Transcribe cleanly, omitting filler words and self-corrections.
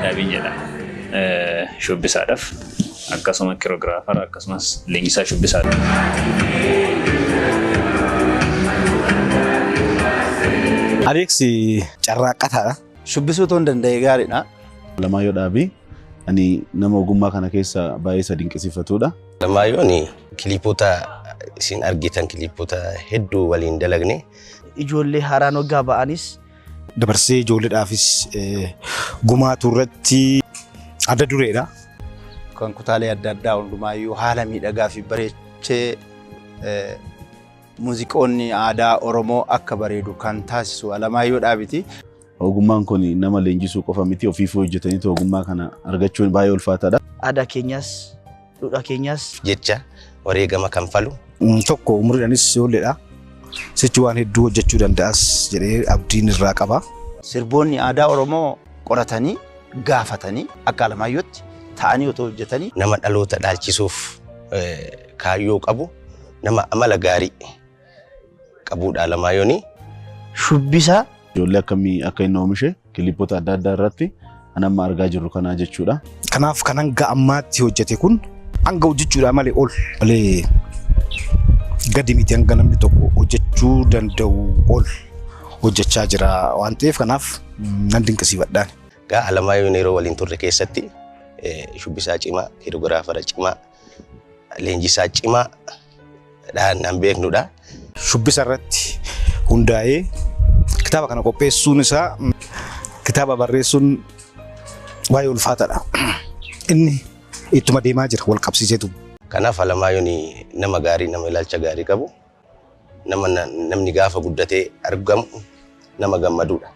Dhaabiin jedhama. Shubbisaadhaaf akkasuma kiroogiraafara akkasumas leenjisaa shubbisaadha. Aleeks carraaqqataadha. Shubbisuu otoo hin danda'e gaariidha. Alamaayyoo Dhaabii ani nama ogummaa kana keessa baay'ee isa dinqisiifatudha. Alamaayoon kiliipota isin argitan kiliipota hedduu waliin dalagne. Ijoollee haaraan waggaa ba'anis Dabarsee ijoolleedhaafis gumaatu irratti adda dureedha. Kan kutaalee adda addaa hundumaayyuu haala miidhagaa fi bareechee muuziqoonni aadaa Oromoo akka bareedu kan taasisu Alamaayyoo Dhaabiiti. Ogummaan kun nama leenjisuu qofa miti, ofiifuu hojjetaniitu ogummaa kana argachuun baay'ee ulfaataadha. Aadaa keenyas duudhaa keenyas jecha wareegama kanfalu. Tokko umriidhaanis ijoolleedha. Sichi waan hedduu hojjechuu danda'as jedhee abdiin irraa qaba. Sirboonni aadaa Oromoo qoratanii gaafatanii akka Alamaayyootti ta'anii otoo hojjetanii. Nama dhaloota dhaalchisuuf kaayyoo qabu, nama amala gaarii qabudha Alamaayoon. Shubbisa. Ijoollee akkamii akka inni oomishe kiliipota adda addaa irratti kan amma argaa jirru kanaa jechuudha. Kanaaf kan hanga ammaatti hojjete kun hanga hojjechuudhaa malee ol malee gadi miti, hanga namni tokko hojjechuu danda'u ol hojjechaa jira waan ta'eef kanaaf nan dinqisiifadhaan. Gaa Alamaayoon yeroo waliin turre keessatti shubbisaa cimaa, kiroogiraafara cimaa, leenjisaa cimaa dhaan nan beeknudha. Shubbisa irratti hundaa'ee kitaaba kana qopheessuun isaa, kitaaba barreessuun baay'ee ulfaataadha. Inni ittuma deemaa jira wal qabsiiseetu. Kanaaf Alamaayoon nama gaarii, nama ilaalcha gaarii qabu, nama namni gaafa guddatee argamu nama gammadudha.